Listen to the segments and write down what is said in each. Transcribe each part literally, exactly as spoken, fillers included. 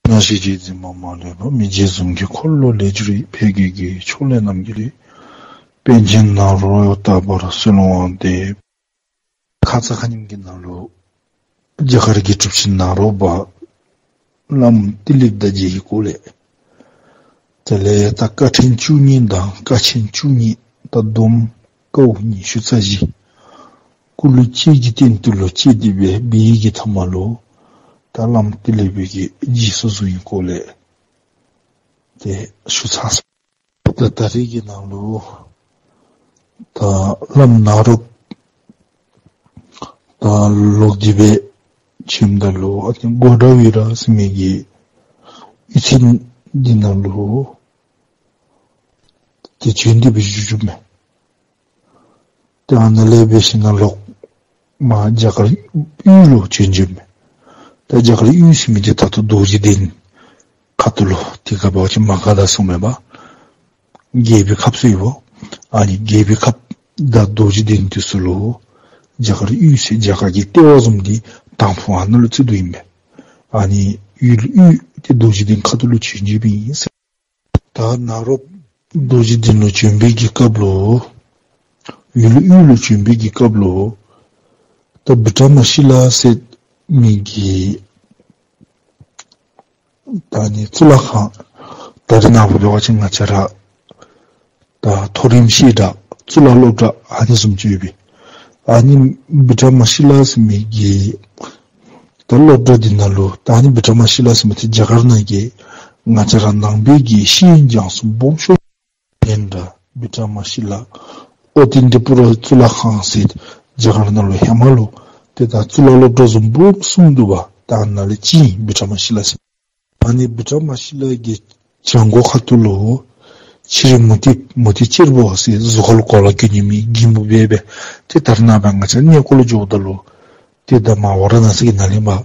སྣང་ཞེན་བྱེད་འཛིན་པ་མ་ལུས་པ། མི་བརྗེད་གཟུངས་ཀྱི་འཁོར་ལོ་ལས་གྱུར་ཡོད། ཕས་རྒོལ་གྱི་ཕྱོགས་ལས་རྣམ་རྒྱལ་བའི། པཎ་ཆེན་ནཱ་རོ་ཡང་དག་པར་གསོལ་བ་འདེབས། ཁ་ཙ་ཁ་ཉིནམ་གྱི་ནང་ལུ་རྒྱ་གར་གྱི་གྲུབ་ཆེན་ནཱ་རོ་པ་བླམ་ཏི་ལི་པ་དང་མཇལ་བའི་སྐོར་ལས། དེ་ལས་ད་དཀའ་ཕྲན་བཅུ་གཉིས་དང་དཀའ་ཆེན་བཅུ་གཉིས་དང་སྡོམ་དཀའ་བ་ཉི་ཤུ་རྩ་བཞི། སྐུ་ལུས་གཅེས་ཀྱི་སྟེང་དུ་ལུ་གཅེས་ཏེ་སྦེ་འབད་བའི་གི་ཐ་མ་ལུ་ད་བླམ་ཏི་ལི་པ་གིས་རྗེས་སུ་བཟུང་བའི་སྐོར་ལས་ཏེ་ཞུ་ཚར་སོ། ད་ད་རེས་ཀྱི་ནང་ལུ་ད་བླམ་ནཱ་རོ་པ་ད་ལོག་སྟེ་སྦེ་བྱོནམ་ད་ལུ་ཨ་ནི་གོ་ཌ་བི་ར་ཟེར་མི་གི་གཡུས་ཚན་འདི་ནང་ལུ་ཏེ་བྱོན་ཏེ་སྦེ་བཞུགས་བཞུགསཔ་མས། ཏེ་ཨ་ནཱ་ལས་འབད་ཞིནམ་ལས་ལོག་མར་རྒྱ་གར་དབུས་ལུ་བྱོན་བྱོནམ་མས། ད་རྒྱ་གར་དབུས་ཟེར་མི་འདི་ད་ལྟོ་རྡོ་རྗེ་གདན་ཁ་ཐུག་ལུ་དེ་སྒང་འབད་བ་ཅིན་མ་ག་དྷ་ཟེར་མས་པ། རྒྱལ་པོའི་ཁབ་ཟེར་ཡོདཔ། ཨ་ནི་རྒྱལ་པོའི་ཁབ་དང་རྡོ་རྗེ་གདན་འདི་ཚུ་ལུ་རྒྱ་གར་དབུས་ཟེར་རྒྱ་གར་གྱི་ལྟེ་བ་བཟུམ་འདི་དང་ཕུ་ཨ་ནཱ་ལུ་བརྩི་དོ་ཨིན་པས། ཨ་ནི་ཡུལ་དབུས་ཏེ་རྡོ་རྗེ་གདན་ཁ་ཐུག་ལུ་བྱོན་བྱོནམ་ཨིན་ཟེར། ད་ནཱ་རོ་པ་རྡོ་རྗེ་གདན་ལུ་བྱོན་པའི་གི་སྐབས་ལུ་ཡུལ་དབུས་ལུ་བྱོན་པའི་གི་སྐབས་ལུ་ད་བི་ཀྲ་མ་ཤི་ལ་ཟེར་མི་གི་ད་ཨ་ནི་གཙུག་ལག་ཁང་ད་རེས་ནངས་པ་འབད་བ་ཅིན་ང་བཅས་ར་ད་མཐོ་རིམ་བཤད་གྲྭ་གཙུག་ལག་སློབ་གྲྭ་ཨ་ནི་བཟུམ་ཅིག་ཡོད་པས། ཨ་ནི་བི་ཀྲ་མ་ཤི་ལ་ཟེར་མི་གི་ད་སློབ་གྲྭ་འདི་ནང་ལུ་ད་ཨ་ནི་བི་ཀྲ་མ་ཤི་ལ་ཟེར་མི་འདི་རྒྱ་གར་ནང་གི་ང་བཅས་ར་ནང་པའི་གི་ཤེས་ཡོན་སྦྱང་ས་སྦོམ་ཤོས་ཨིན་ད་བི་ཀྲ་མ་ཤི་ལ། ཨོ་ཏན་ཏི་པུ་ར་གཙུག་ལག་ཁང་ཟེར་རྒྱ་གར་ནང་ལུ་ཧེ་མ་ལུ་ཏེ་ད་གཙུག་ལག་སློབ་གྲྭ་བཟུམ་སྦོམ་གསུམ་འདུག་པ། ད་ཨ་ནཱ་ལས་གཅིག་ཨིན་བི་ཀྲ་མ་ཤི་ལ་ཟེར། ཨ་ནི་བི་ཀྲ་མ་ཤི་ལ་གི་བྱང་སྒོ་ཁ་ཐུག་ལུ་ཕྱི་རོལ་མུ་སྟེགས་མུ་སྟེགས་གཅེར་བུ་ཟེར་གཟུགས་ཁ་ལུ་གོ་ལ་གྱོན་ནི་མི་སྒྲེན་མོ་སྦེ་སྦེ་ཏེ་ད་རེས་ནངས་པ་ང་བཅས་གནས་སྐོར་ལུ་འགྱོཝ་ད་ལུ་ཏེ་ད་མར་ཝ་ར་ཎ་སི་གི་ནང་ལས་མར་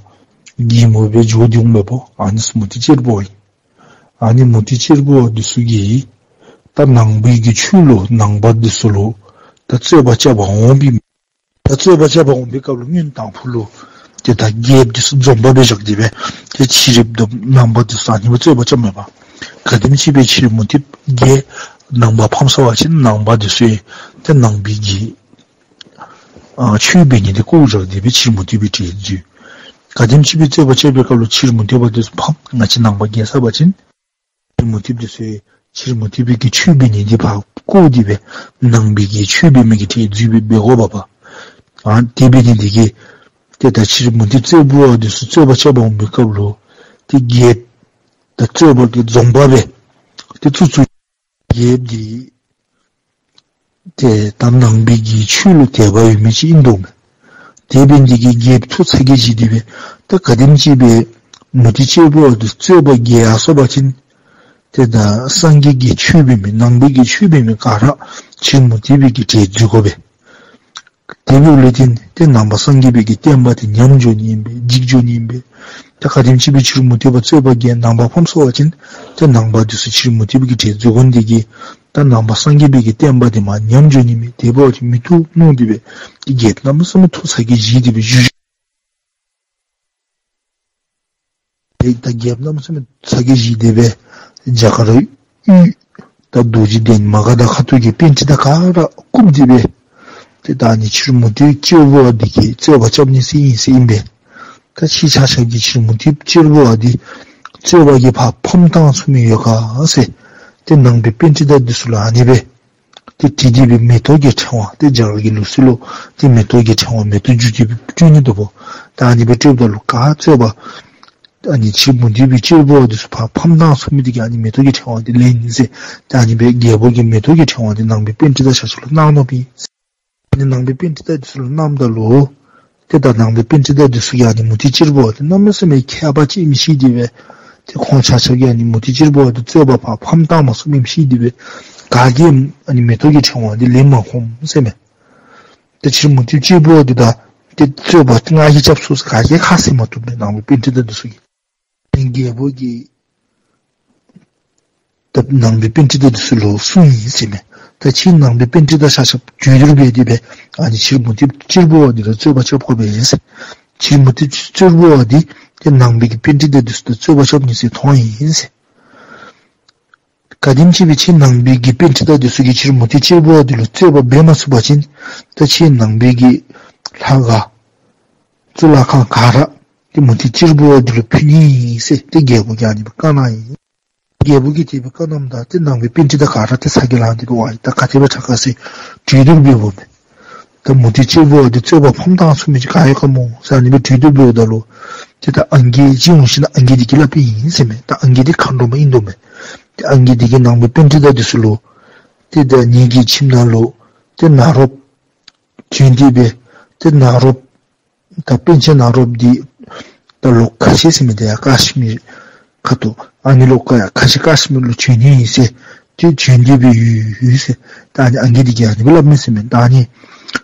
སྒྲེན་མོ་སྦེ་འགྱོ་སྟེ་འོང་མས་པ། ཨ་ནི་ཚུ་མུ་སྟེགས་གཅེར་བུ་ཨིན། ཨ་ནི་མུ་སྟེགས་གཅེར་བུ་འདི་ཚུ་གིས་ད་ནང་པའི་གི་ཆོས་ལུ་ནང་པ་འདི་ཚུ་ལུ་ད་རྩོད་པ་རྐྱབ་པར་འོང་པའི་ད་རྩོད་པ་རྐྱབ་པར་འོང་པའི་སྐབས་ལུ་སྔོན་དང་ཕུ་ལུ་ཏེ་ད་རྒྱལཔོ་འདི་ཚུ་འཛོམས་པ་སྦེ་བཞག་སྟེ་སྦེ་ཏེ་ཕྱི་རོལ་དང་ནང་པ་འདི་ཚུ་ཨ་ནི་སྦེ་རྩོད་པ་རྐྱབ་མས་པ། ག་དེམ་ཅིག་སྦེ་ཕྱི་རོལ་མུ་སྟེགས་རྒྱལཔོ་ནང་པ་ཕམ་སོང་པ་ཅིན་ནང་པ་འདི་ཚུ་ཡང་ཏེ་ནང་པའི་གི་ཨ་ཆོས་འབད་ནི་འདི་བཀོ་བཞག་སྟེ་སྦེ་ཕྱི་རོལ་མུ་སྟེགས་པའི་གྲལ་འཛུལ། ག་དེམ་ཅིག་སྦེ་རྩོད་པ་རྐྱབ་པའི་སྐབས་ལུ་ཕྱི་རོལ་མུ་སྟེགས་པ་འདི་ཚུ་ཕམ་ང་བཅས་ནང་པ་རྒྱལ་སོང་པ་ཅིན་ཕྱི་རོལ་མུ་སྟེགས་འདི་ཚུ་ཕྱི་རོལ་མུ་སྟེགས་པའི་གི་ཆོས་འབད་ནི་འདི་ཕར་བཀོ་སྟེ་སྦེ་ནང་པའི་གི་ཆོས་འབད་མི་གི་གྲལ་འཛུལ་སྦེ་འབད་དགོ་པས་པ། ཨ་དེ་འབད་ནི་འདི་གིས་ཏེ་ད་ཕྱི་རོལ་མུ་སྟེགས་གཅེར་བུ་འདི་ཚུ་རྩོད་པ་རྐྱབ་པར་འོང་པའི་སྐབས་ལུ་ཏེ་རྒྱལཔོ་ད་རྩོད་པ་གི་འཛོམས་པ་སྦེ་ཏེ་བཙུགས་བཙུགས། རྒྱལཔོ་འདི་ཏེ་ད་ནང་པའི་གི་ཆོས་ལུ་དད་པ་ཡོད་མི་ཅིག་ཨིན་འདུག་མས། དེ་འབད་ནི་འདི་གིས་རྒྱལཔོ་ཐུགས་ཚ་གྱང་བཞེས་ཏེ་སྦེ་ད་ག་དེམ་ཅིག་སྦེ་མུ་སྟེགས་གཅེར་བུ་འདི་རྩོད་པ་རྒྱལ་ཡར་སོང་པ་ཅིན་ཏེ་ད་སངས་རྒྱས་ཀྱི་ཆོས་འབད་མི་ནང་པའི་གི་ཆོས་འབད་མི་ག་ར་ཕྱི་རོལ་མུ་སྟེགས་པའི་གི་གྲལ་འཛུལ་དགོ་པས། དེ་འབདཝ་ལས་བརྟེན་ཏེ་ནང་པ་སངས་རྒྱས་པའི་གི་བསྟན་པ་འདི་ཉམས་འགྱོ་ནི་ཨིན་པས། འཇིག་འགྱོ་ནི་ཨིན་པས། ད་ག་དེམ་ཅིག་སྦེ་ཕྱི་རོལ་མུ་སྟེགས་པ་རྩོད་པ་རྒྱལ་ནང་པ་ཕམ་སོང་པ་ཅིན་ཏེ་ནང་པ་འདི་ཚུ་ཕྱི་རོལ་མུ་སྟེགས་པའི་གི་གྲལ་འཛུལ་དགོ་ནི་འདི་གིས་ད་ནང་པ་སངས་རྒྱས་པའི་གི་བསྟན་པ་འདི་མར་ཉམས་འགྱོ་ནི་མས། དེ་འབད་བ་ཅིན་མི་བཏུབ་མནོ་སྟེ་སྦེ་རྒྱལཔོ་གནམ་མེད་ས་མེད་ཐུགས་ཚ་གྱང་བཞེས་ཏེ་སྦེ་བཞུགས། ཏེ་ད་རྒྱལཔོ་གནམ་མེད་ས་མེད་ཚ་གྱང་བཞེས་ཏེ་སྦེ་རྒྱ་གར་དབུས་ད་རྡོ་རྗེ་གདན་མ་ག་དྷ་ཁ་ཐུག་གི་པཎྜི་ཏ་ག་ར་བཀུག་སྟེ་སྦེ་ཏེ་ད་ཨ་ནི་ཕྱི་རོལ་མུ་སྟེགས་གཅེར་བུ་འདི་གིས་རྩོད་པ་རྐྱབ་ནི་ཟེར་ཨིན་ཟེར་ཨིན་པས། ད་ཁྱེད་ཆ་ཁྱབ་ཀྱིས་ཕྱི་རོལ་མུ་སྟེགས་གཅེར་བུ་འདི་རྩོད་པ་གིས་ཕར་ཕམ་བཏང་ཚུགས་མི་ཡོད་ག་ཟེར་ཏེ་ནང་པའི་པཎྜི་ཏ་འདི་ཚུ་ལུ་ཨ་ནི་སྦེ་ཏེ་དྲིས་ཏེ་སྦེ་མེ་ཏོག་གི་ཕྲེང་བ་ཏེ་རྒྱ་གར་གྱི་ལུགས་སྲོལ་ལུ་ཏེ་མེ་ཏོག་གི་ཕྲེང་བ་མེ་ཏོག་བསྒྱུར་ཏེ་སྦེ་སྤྲོད་ནི་འདུག་པ། ད་ཨ་ནི་སྦེ་སྤྲོདཔ་ད་ལུ་ག་རྩོད་པ་ཨ་ནི་ཕྱི་རོལ་མུ་སྟེགས་པའི་གཅེར་བུ་འདི་ཚུ་ཕར་ཕམ་བཏང་ཚུགས་མི་འདི་གིས་ཨ་ནི་མེ་ཏོག་གི་ཕྲེང་བ་འདི་ལེན་ཟེར། ཏེ་ཨ་ནི་སྦེ་རྒྱལ་པོ་གིས་མེ་ཏོག་གི་ཕྲེང་བ་འདི་ནང་པའི་པཎྜི་ཏ་ཆ་ཁྱབ་ལུ་གནང་ནུག་པས། ཨ་ནི་ནང་པའི་པཎྜི་ཏ་འདི་ཚུ་ལུ་གནངམ་ད་ལུ་ཏེ་ད་ནང་པའི་པཎྜི་ཏ་འདི་ཚུ་གིས་ཨ་ནི་མུ་སྟེགས་གཅེར་བུ་འདི་གནམ་མེད་ས་མེད་མཁས་པ་ཅིག་ཨིནམ་ཤེས་ཏེ་སྦེ་ཏེ་ཁོང་ཆ་ཁྱབ་ཀྱིས་ཨ་ནི་མུ་སྟེགས་གཅེར་བུ་འདི་རྩོད་པ་ཕར་ཕམ་བཏང་མ་ཚུགས་མི་ཨིནམ་ཤེས་ཏེ་སྦེ་ག་གིས་ཨ་ནི་མེ་ཏོག་གི་ཕྲེང་བ་འདི་ལེན་མ་ཁོམ་ཟེར་མས། ཏེ་ཕྱི་རོལ་མུ་སྟེགས་གཅེར་བུ་འདི་ད་ཏེ་རྩོད་པ་ང་གིས་རྐྱབ་ཚུགས་ཟེར་ག་གིས་ཁ་བཟེད་མ་བཏུབ་མས། ནང་པའི་པཎྜི་ཏ་འདི་ཚུ་གིས་རྒྱལ་པོ་གིས་ད་ནང་པའི་པཎྜི་ཏ་འདི་ཚུ་ལུ་གསུངས་ཡི་ཟེར་མས། ད་ཁྱེད་ནང་པའི་པཎྜི་ཏ་ཆ་ཁྱབ་གྲོས་བསྡུར་འབད་དེ་སྦེ་ཨ་ནི་ཕྱི་རོལ་མུ་སྟེགས་གཅེར་བུ་འདི་ལུ་རྩོད་པ་རྐྱབ་དགོ་པས་ཟེར། ཕྱི་རོལ་མུ་སྟེགས་གཅེར་བུ་འདི་ ཏེ་ནང་པའི་གི་པཎྜི་ཏ་འདི་ཚུ་དང་རྩོད་པ་རྐྱབ་ནི་ཟེར་མཐོང་ཡི་ཟེར། ག་དེམ་ཅིག་སྦེ་ཁྱེད་ནང་པའི་གི་པཎྜི་ཏ་འདི་ཚུ་གིས་ཕྱི་རོལ་མུ་སྟེགས་གཅེར་བུ་པ་འདི་ལུ་རྩོད་པ་འབད་མ་ཚུགས་པ་ཅིན་ད་ཁྱེད་ནང་པའི་གི་ལྷ་ཁང་གཙུག་ལག་ཁང་ག་ར་ཏེ་མུ་སྟེགས་གཅེར་བུ་པ་འདི་ལུ་ཕུལ་ནི་ཟེར་ཏེ་རྒྱལ་པོ་གིས་ཨ་ནི་སྦེ་བཀའ་གནང་ཡི། རྒྱལ་པོ་གིས་དེ་སྦེ་བཀའ་གནངམ་ད་ཏེ་ནང་པའི་པཎྜི་ཏ་ག་ར་ཏེ་ཚ་གྱང་ལངས་ཏེ་འབད་བ་ཡི། ད་ག་དེ་སྦེ་དྲག་ག་ཟེར་གྲོས་བསྡུར་འབདཝ་མས། ད་མུ་སྟེགས་གཅེར་བུ་པ་འདི་རྩོད་པ་ཕམ་བཏང་ཚུགས་མི་ཅིག་ག་ཡོད་ག་སྨོ་ཟེར་ཨ་ནི་སྦེ་གྲོས་བསྡུར་འབདཝ་ད་ལུ་ཏེ་ད་ཨང་རྒས་ཅིག་འོང་ཞིནམ་ཨང་རྒས་འདི་གིས་སླབ་ཨིན་ཟེར་མས། ད་ཨང་རྒས་འདི་མཁའ་འགྲོ་མ་ཨིན་དོ་མས། ཏེ་ཨང་རྒས་འདི་གིས་ནང་པའི་པཎྜི་ཏ་འདི་ཚུ་ལུ་ཏེ་ད་ངེ་གི་ཁྱིམ་ནང་ལུ་ཏེ་ནཱ་རོཔ་བྱོན་ཏེ་སྦེ་ཏེ་ནཱ་རོཔ་ད་པཎ་ཆེན་ནཱ་རོཔ་འདི་ད་ལོག་ཁ་ཆེ་ཟེར་མི་འདི་ཡར་ཀ་ཤི་མིར་ཁ་ཐུག་ཨ་ནི་ལོག་ཁ་ཡར་ཁ་ཆེ་ཀ་ཤི་མིར་ལུ་བྱོན་ནི་ཨིན་ཟེར་ཏེ་བྱོན་ཏེ་སྦེ་ཡོད་ཡོད་ཟེར། ད་ཨ་ནི་ཨང་རྒས་འདི་གིས་ཨ་ནི་སྦེ་སླབ་མས་ཟེར་མས། ད་ཨ་ནི་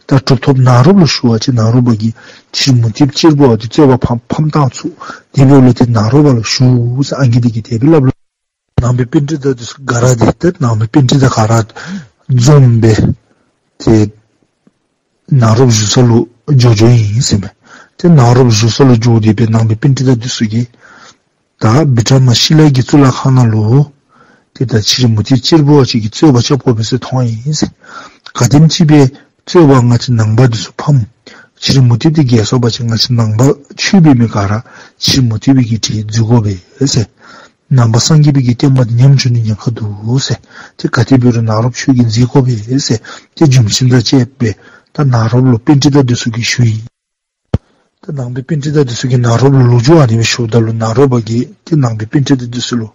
ད་གྲུབ་ཐོབ་ནཱ་རོཔ་ལུ་ཞུ་བ་ཅིན་ནཱ་རོཔ་པ་གིས་ཕྱི་རོལ་མུ་སྟེགས་གཅེར་བུ་པ་འདི་རྩོད་པ་ཕམ་ཕམ་བཏང་ཚུགས། དེ་འབདཝ་ལས་ཏེ་ནཱ་རོཔ་པ་ལུ་ཞུ་ཟེར་ཨང་རྒས་འདི་གིས་དེ་སྦེ་སླབ་ལོ། ནང་པའི་པཎྜི་ཏ་འདི་ཚུ་ག་ར་འདི་ཏེ་ནང་པའི་པཎྜི་ཏ་ག་ར་འཛོམས་སྦེ་ཏེ་ནཱ་རོཔ་བཞུགས་ས་ལུ་འགྱོ་འགྱོཝ་ཨིན་ཟེར་མས། ཏེ་ནཱ་རོཔ་བཞུགས་ས་ལུ་འགྱོ་སྟེ་སྦེ་ནང་པའི་པཎྜི་ཏ་འདི་ཚུ་གིས་ད་བི་ཀྲ་མ་ཤི་ལ་གི་གཙུག་ལག་ཁང་ནང་ལུ་ཏེ་ད་ཕྱི་རོལ་མུ་སྟེགས་གཅེར་བུ་པ་ཅིག་གིས་རྩོད་པ་རྐྱབ་དགོ་པས་ཟེར་མཐོང་ཡི་ཟེར། ག་དེམ་ཅིག་སྦེ་རྩོད་པ་ང་བཅས་ནང་པ་འདི་ཚུ་ཕམ། ཕྱི་རོལ་མུ་སྟེགས་འདི་རྒྱལ་སོང་པ་ཅིན་ང་བཅས་ནང་པ་ཆོས་འབད་མི་ག་ར་ཕྱི་རོལ་མུ་སྟེགས་པའི་གི་གྲལ་འཛུལ་དགོ་པས་ཟེར། ནང་པ་སངས་རྒྱས་པའི་གི་བསྟན་པ་འདི་ཉམས་འགྱོ་ནི་ཉེན་ཁ་འདུག་ཟེར། ཏེ་ག་དེ་འབད་རུང་ནཱ་རོཔ་ཁྱོད་ཀྱིས་མཛད་དགོ་པས་ཟེར། ཏེ་རྒྱུ་མཚན་དང་བཅས་སྦེ་ད་ནཱ་རོཔ་ལུ་པཎྜི་ཏ་འདི་ཚུ་གིས་ཞུ་ཡི། ད་ནང་པའི་པཎྜི་ཏ་འདི་ཚུ་གིས་ནཱ་རོཔ་ལུ་ལོ་རྒྱུས་ཨ་ནི་སྦེ་ཞུཝ་ད་ལུ་ནཱ་རོཔ་པ་གིས་ཏེ་ནང་པའི་པཎྜི་ཏ་འདི་ཚུ་ལུ་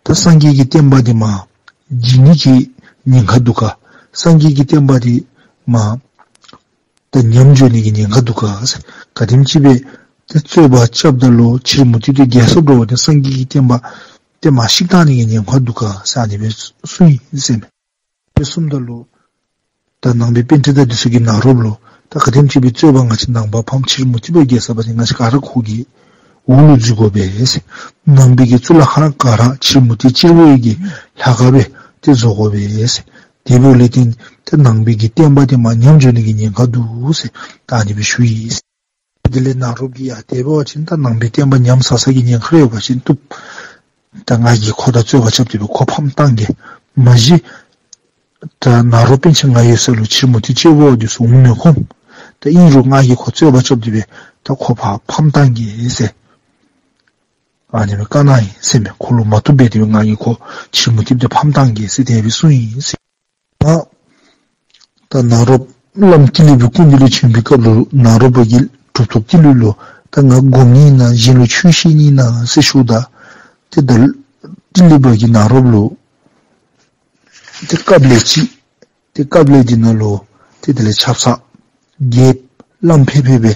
ད་སངས་རྒྱས་ཀྱི་བསྟན་པ་འདི་མར་འཇིག་ནི་གི་ཉེན་ཁ་འདུག་ག། སངས་རྒྱས་ཀྱི་བསྟན་པ་འདི་མར་ད་ཉམས་འགྱོ་ནི་གི་ཉེན་ཁ་འདུག་ག་ཟེར། ག་དེམ་ཅིག་སྦེ་ཏེ་རྩོད་པ་རྐྱབ་ད་ལུ་ཕྱི་རོལ་མུ་སྟེགས་འདི་རྒྱལ་སོང་འགྱོ་བ་ཅིན་སངས་རྒྱས་ཀྱི་བསྟན་པ་ཏེ་མར་བཤིག་བཏང་ནི་གི་ཉེན་ཁ་འདུག་ག་ཟེར་ཨ་ནི་སྦེ་གསུངས་ཡི་ཟེར་མས། དེ་སྦེ་གསུངམ་ད་ལུ་ད་ནང་པའི་པཎྜི་ཏ་འདི་ཚུ་གིས་ནཱ་རོཔ་ལུ་ད་ག་དེམ་ཅིག་སྦེ་རྩོད་པ་ང་བཅས་ནང་པ་ཕམ་ཕྱི་རོལ་མུ་སྟེགས་པ་རྒྱལ་སོང་པ་ཅིན་ང་བཅས་ག་ར་ཁོ་གི་འོག་ལུ་འཛུལ་དགོ་པས་ཟེར། ནང་པའི་གི་གཙུག་ལག་ཁང་ག་ར་ཕྱི་རོལ་མུ་སྟེགས་གཅེར་བུ་པའི་གི་ལྷ་ཁང་སྦེ་ཏེ་བཟོ་དགོ་པས་ཟེར། དེ་འབདཝ་ལས་བརྟེན་ཏེ་ནང་པའི་གི་བསྟན་པ་འདི་མར་ཉམས་འགྱོ་ནི་གི་ཉེན་ཁ་འདུག་ཟེར་ད་ཨ་ནི་སྦེ་ཞུ་ཡི་ཟེར། དེ་ལས་ནཱ་རོཔ་གིས་ཡ་དེ་འབད་བ་ཅིན་ད་ནང་པའི་བསྟན་པ་ཉམས་ས་ས་གི་ཉེན་ཁ་རེ་ཡོད་པ་ཅིན་བཏུབ། ད་ང་གིས་ཁོ་དང་རྩོད་པ་རྐྱབ་སྟེ་སྦེ་ཁོ་ཕམ་བཏང་གེ། མ་གཞི་ད་ནཱ་རོ་པཎ་ཆེན་ང་ཡོད་ས་ལུ་ཕྱི་རོལ་མུ་སྟེགས་གཅེར་བུ་པ་འདི་ཚུ་འོང་མི་ཁོམ། ད་ཨིན་རུང་ང་གིས་ཁོ་རྩོད་པ་རྐྱབ་སྟེ་སྦེ་ད་ཁོ་ཕར་ཕམ་བཏང་གེ་ཟེར། ཨ་ནི་སྦེ་བཀའ་གནང་ཡི་ཟེར་མས། ཁོ་ལུ་མ་བཏུབ་པས་དེ་སྦེ་ང་གིས་ཁོ་ཕྱི་རོལ་མུ་སྟེགས་འདི་ཕམ་བཏང་གེ་ཟེར་དེ་སྦེ་གསུངས་ཡི་ཟེར། ང་ད་ནཱ་རོ་བླམ་ཏི་ལི་པའི་སྐུ་མདུན་ལུ་བྱོན་པའི་སྐབས་ལུ་ནཱ་རོ་པ་གིས་གྲུབ་ཐོབ་ཏི་ལི་ལུ་ད་ང་སྒོམ་ནི་ཨིན་ན་གཞན་ལུ་ཆོས་བཤད་ནི་ཨིན་ན་ཟེར་ཞུཝ་ད་ཏེ་ད་ཏི་ལི་པ་གིས་ནཱ་རོ་ལུ་ཏེ་ཀ་པཱ་ལེ་ཅིག་ཏེ་ཀ་པཱ་ལེ་འདི་ནང་ལུ་ཏེ་དེ་ལས་ཆབ་གསང་རྒྱལཔོ་བླམ་ཕལ་པ་སྦེ་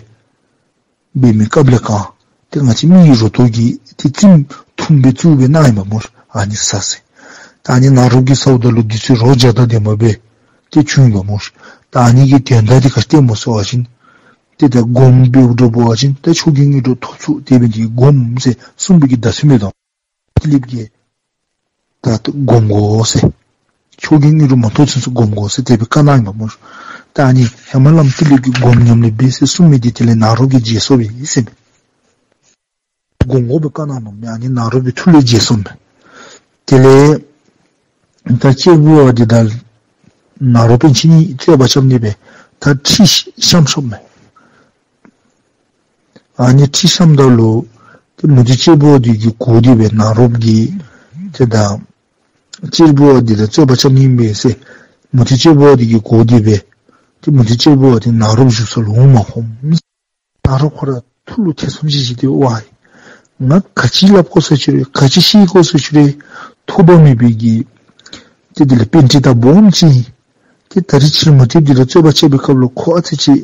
འབད་མི་ཀ་པཱ་ལེ་གང་ཏེ་ང་བཅས་མི་གི་རུ་ཏོ་གིས་ཏེ་བཙུནམོ་འཐུང་སྦེ་བཙུགས་སྦེ་གནང་ཡི་པ་སྨོ། ཨ་ནི་ཟ་ཟེར། ད་ཨ་ནི་ནཱ་རོ་གིས་ཟཝ་ད་ལུ་བདུད་རྩི་རོ་བརྒྱ་དང་ལྡན་པ་སྦེ་ཏེ་བྱུང་ཡི་པ་སྨོ། ད་ཨ་ནི་གི་དོན་དག་འདི་ག་ཅི་སྟོནམ་སྨོ་ཟེར་བ་ཅིན་ཏེ་ད་སྒོམ་སྦེ་འགྱོ་བ་ཅིན་ད་མཆོག་གི་དངོས་གྲུབ་ཐོབ་ཚུགས་དེ་འབད་ནི་དེ་གིས་སྒོམ་ཟེར་གསུངས་པའི་གི་བརྡ་མཚོན་མས་ད། ཏི་ལི་པ་གིས་ད་སྒོམ་དགོ་ཟེར། མཆོག་གི་དངོས་གྲུབ་མ་ཐོབ་ཚུན་ཚོད་སྒོམ་དགོ་ཟེར་དེ་སྦེ་བཀའ་གནང་ཡི་པ་སྨོ། ད་ཨ་ནི་ཧེ་མ་བླམ་ཏི་ལི་པ་གིས་སྒོམ་ཉམས་ལེན་འབད་ཟེར་གསུངས་མི་འདི་དེ་ལས་ནཱ་རོ་གིས་བརྗེད་སོང་པས་ཟེར་མས། སྒོམ་དགོ་པའི་བཀའ་གནང་ནུག་མས། ཨ་ནི་ནཱ་རོ་པའི་ཐུགས་ལས་བརྗེད་སོང་མས། དེ་ལས་ད་གཅེར་བུ་པ་འདི་དང་ནཱ་རོ་པཎ་ཆེན་གཉིས་རྩོད་པ་རྐྱབ་ནི་སྦེ་ད་ཁྲི་བཤམས་སོང་མས། ཨ་ནི་ཁྲི་བཤམསཔ་ད་ལུ་ཏེ་མུ་སྟེགས་གཅེར་བུ་པ་འདི་གིས་གོ་སྟེ་སྦེ་ནཱ་རོ་པ་གིས་ཏེ་ད་གཅེར་བུ་པ་འདི་དང་རྩོད་པ་རྐྱབ་ནི་ཨིན་པས་ཟེར་མུ་སྟེགས་གཅེར་བུ་པ་འདི་གིས་གོ་སྟེ་སྦེ་ཏེ་མུ་སྟེགས་གཅེར་བུ་པ་འདི་ནཱ་རོ་པ་བཞུགས་ས་ལུ་འོང་མ་ཁོམ། ནཱ་རོ་པ་ཁོ་ར་ཐུགས་ལུ་ཐེ་ཚོམ་ཅིག་བྱུང་སྟེ་ཝའི་ང་ག་ཅི་སླབ་དགོ་ཟེར་ཅི་རུང་ག་ཅི་བཤད་དགོ་ཟེར་ཅི་རུང་ཐོགས་པ་མེད་པའི་གི་ཏེ་དེ་ལས་པཎྜི་ཏ་སྦོམ་ཅིག་ཨིན། ཏེ་ད་རིས་ཕྱི་རོལ་མུ་སྟེགས་འདི་དང་རྩོད་པ་རྐྱབ་པའི་སྐབས་ལུ་ཁོ་ཨ་ཙི་ཅིག་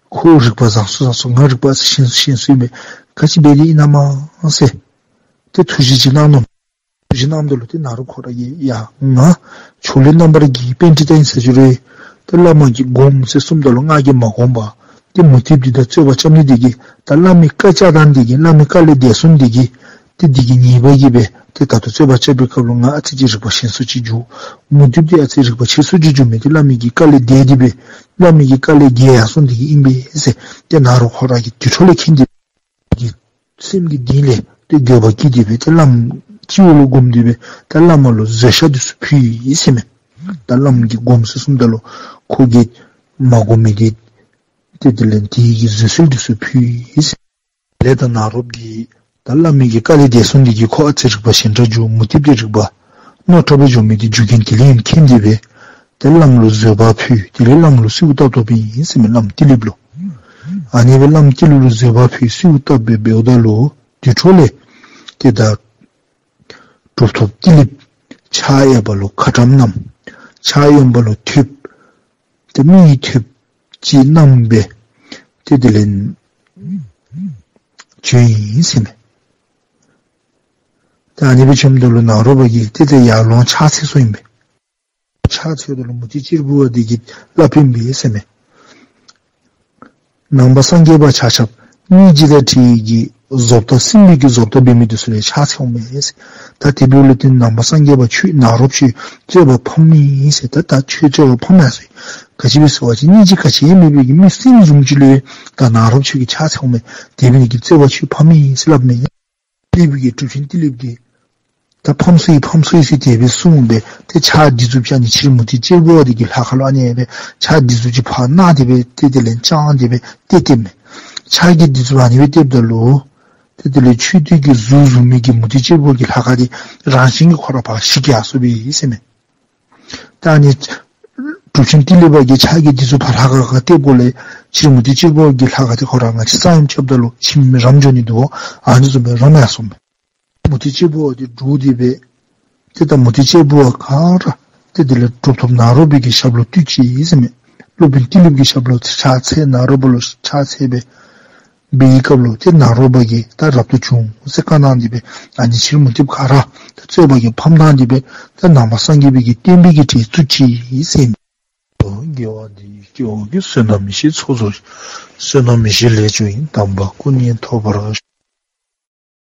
ཁོ་རིག་པ་བཟང་སུ་བཟང་སུ་ང་རིག་པ་ཨ་ཙི་ཞན་སུ་ཞན་སུ་ཨིན་པས། ག་ཅི་འབད་དེ་ཨིན་ན་མ་ཟེར་ཏེ་ཐུགས་བཞེད་ཅིག་གནང་ནུག། ཐུགས་བཞེད་གནངམ་ད་ལུ་ཏེ་ནཱ་རོ་པ་ཁོ་ར་གིས་ཡ་ང་ཕྱོགས་ལས་རྣམ་པར་རྒྱལ་བའི་པཎྜི་ཏ་ཨིན་ཟེར་ཅི་རུང་ཏེ་བླ་མ་གིས་སྒོམ་ཟེར་གསུངམ་ད་ལུ་ང་གིས་མ་སྒོམ་པར་ཏེ་མུ་སྟེགས་འདི་དང་རྩོད་པ་རྐྱབ་ནི་འདི་གིས་ད་བླ་མའི་བཀའ་བཅག་ཐངས་འདི་གིས་བླ་མའི་བཀའ་ལས་འདས་སོང་འདི་གིས་ཏེ་འདི་གི་ཉེས་པ་གིས་སྦེ་ཏེ་ད་ལྟོ་རྩོད་པ་རྐྱབ་པའི་སྐབས་ལུ་ང་ཨ་ཙི་ཅིག་རིག་པ་ཞན་སུ་ཅིག་འགྱོ། མུ་སྟེགས་འདི་ཨ་ཙི་རིག་པ་ཆེ་སུ་ཅིག་འགྱོ་མི་འདི་བླ་མའི་གི་བཀའ་ལས་འདས་ཏེ་སྦེ་བླ་མའི་གི་བཀའ་ལས་འགལ་ཡར་སོང་འདི་གིས་ཨིན་པས་ཟེར་ཏེ་ནཱ་རོ་པ་ཁོ་ར་གིས་དེ་འཕྲོ་ལས་མཁྱེན་ཏེ་གི་ སེམས་ཀྱི་གཏིང་ལས་ཏེ་འགྱོད་པ་སྐྱེས་ཏེ་སྦེ་ཏེ་བླམ་སྤྱི་བོ་ལུ་བསྒོམས་ཏེ་སྦེ་ཏེ་བླ་མ་ལུ་བཟོད་བཤགས་འདི་ཚུ་ཕུལ་ཡི་ཟེར་མས། ད་བླམ་གིས་བསྒོམ་ཚུགས་ཚུགསཔ་ད་ལུ་ཁོ་གིས་མ་བསྒོམ་མི་འདི་ཏེ་དེ་ལས་དེ་གི་བཟོད་གསོལ་འདི་ཚུ་ཕུལ་ཡི་ཟེར་མས། ལས་དང་ནཱ་རོ་པ་གིས་ད་བླ་མའི་གི་བཀའ་ལས་འདས་སོང་འདི་གིས་ཁོ་ཨ་ཙི་རིག་པ་ཞན་དྲགས་འགྱོ། མུ་སྟེགས་ཏེ་རིག་པ་རྣོ་དྲགས་སྦེ་འགྱོ་མི་འདི་རྒྱུ་རྐྱེན་དེ་ལས་ཨིནམ་མཁྱེན་ཏེ་སྦེ་ཏེ་བླམ་ལུ་བཟོད་པ་ཕུལ། དེ་ལས་བླམ་ལུ་གསོལཝ་བཏབ་བཏབཔ་ཨིན་ཟེར་མས། བླམ་ཏི་ལིཔ་ལུ། ཨ་ནི་སྦེ་བླམ་ཏི་ལིཔ་ལུ་བཟོད་པ་ཕུལ་གསོལཝ་བཏབ་སྦེ་འབདཝ་ད་ལུ་དེ་འཕྲོ་ལས་ཏེ་ད་གྲུབ་ཐོབ་ཏི་ལིཔ་ཕྱག་གཡསཔ་ལུ་ཁ་ཊྭཱཾ་བསྣམས། ཕྱག་གཡོནམ་ལུ་ཐོདཔ་ཏེ་མི་ཡི་ཐོདཔ་ཅིག་བསྣམས་སྦེ་ཏེ་དེ་ལས་བྱོན་ཡི་ཟེར་མས། ཏེ་ཨ་ནི་སྦེ་བྱོནམ་ད་ལུ་ནཱ་རོ་པ་གིས་ཏེ་ཏེ་ཡར་ལོང་ཕྱག་འཚལ་སོ་ཡི་ཟེར་མས། ཕྱག་འཚལཝ་ད་ལུ་མུ་སྟེགས་གཅེར་བུ་པ་འདི་གིས་སླབ་ཨིན་པས་ཟེར་མས། ནང་པ་སངས་རྒྱས་པ་ཆ་ཁྱབ་སྙིང་རྗེ་དང་འཁྲིལ་གྱི་བཟོ་ལྟ་སྲིན་པོའི་གི་བཟོ་ལྟ་འབད་མི་འདི་ཚུ་ལུ་ཕྱག་འཚལཝ་མས་ཟེར། ད་དེ་འབདཝ་ལས་ཏེ་ནང་པ་སངས་རྒྱས་པ་ཁྱོད་ནཱ་རོ་པ་ཁྱོད་རྩོད་པ་ཕམ་ཨིན་ཟེར། ད་ད་ཁྱོད་རྩོད་པ་ཕམ་ཡར་སོ་ཡི། ག་ཅི་སྦེ་ཟེར་བ་ཅིན་སྙིང་རྗེ་ག་ཅི་ཡང་མེད་པའི་གི་མི་སྲིན་བཟུམ་ཅིག་ལུ་ད་ནཱ་རོ་པ་ཁྱོད་ཀྱིས་ཕྱག་འཚལཝ་མས། དེ་འབད་ནི་གིས་རྩོད་པ་ཁྱོད་ཕམ་ཨིན་ཟེར་སླབ་མས། ཏི་ལིཔ་གིས་གྲུབ་ཆེན་ཏི་ལིཔ་གིས་ད་ཕམ་སོ་ཡི་ཕམ་སོ་ཡི་ཟེར་དེ་སྦེ་གསུངས་སྦེ་ཏེ་ཕྱག་སྡིགས་མཛུབ་ཅིག་ཨ་ནི་ཕྱི་རོལ་མུ་སྟེགས་གཅེར་བུ་པ་འདི་གི་ལྷ་ཁང་ལུ་ཨ་ནི་སྦེ་ཕྱག་སྡིགས་མཛུབ་ཅིག་ཕར་གནང་སྟེ་སྦེ་ཏེ་དེ་ལས་བརྐྱངས་ཏེ་སྦེ་ཏེ་སྡིགས་མས། ཕྱག་གི་སྡིགས་མཛུབ་ཨ་ནི་སྦེ་སྡིགསཔ་ད་ལུ་ཏེ་དེ་ལས་མཆོད་རྟེན་གྱི་གཟུགས་བཟུམ་མའི་གི་མུ་སྟེགས་གཅེར་བུ་པ་གི་ལྷ་ཁང་འདི་རང་བཞིན་གྱིས་ཁོ་ར་ཕར་ཞིག་ཡར་སོ་ཡི་ཟེར་མས། ད་ཨ་ནི་གྲུབ་ཆེན་ཏི་ལིཔ་གིས་ཕྱག་གི་སྡིགས་མཛུབ་ཕར་ལྷ་ཁང་ཁར་སྟོནམ་ལས་ཕྱི་རོལ་མུ་སྟེགས་གཅེར་བུ་པ་གི་ལྷ་ཁང་འདི་ཁོ་ར་ང་བཅས་ས་ཡོམ་རྐྱབ་ད་ལུ་ཁྱིམ་རམ་འགྱོ་ནི་འདུག་པ། ཨ་ནི་བཟུམ་སྦེ་རམ་ཡར་སོ་ཡི་མས། མུ་སྟེགས་གཅེར་བུ་པ་འདི་འདྲོགས་ཏེ་སྦེ་ཏེ་ད་མུ་སྟེགས་གཅེར་བུ་པ་ག་ར་ཏེ་དེ་ལས་གྲུབ་ཐོབ་ནཱ་རོ་པའི་གི་ཞབས་ལུ་བཏུད་ཅི་ཟེར་མས། སློབ་དཔོན་ཏི་ལིཔ་གི་ཞབས་ལུ་ཕྱག་འཚལ། ནཱ་རོ་པ་ལུ་ཕྱག་འཚལ་སྦེ་འབད་བའི་སྐབས་ལུ་ཏེ་ནཱ་རོ་པ་གིས་ད་རབ་ཏུ་བྱུང་ཟེར་བཀའ་གནང་སྟེ་སྦེ་ཨ་ནི་ཕྱི་རོལ་མུ་སྟེགས་ག་ར་ད་རྩོད་པ་གིས་ཕམ་བཏང་སྟེ་སྦེ་ད་ནང་པ་སངས་རྒྱས་པའི་གི་བསྟན་པའི་གི་གྲལ་བཙུགས་ཅི་ཟེར་མས། དགེ་བ་འདི་ཡིས་སྐྱེ་བོ་ཀུན། བསོད་ནམས་ཡེ་ཤེས་ཚོགས་རྫོགས་ཤིང་། བསོད་ནམས་ཡེ་ཤེས་ལས་བྱུང་བའི། དམ་པ་སྐུ་གཉིས་ཐོབ་པར་ཤོག།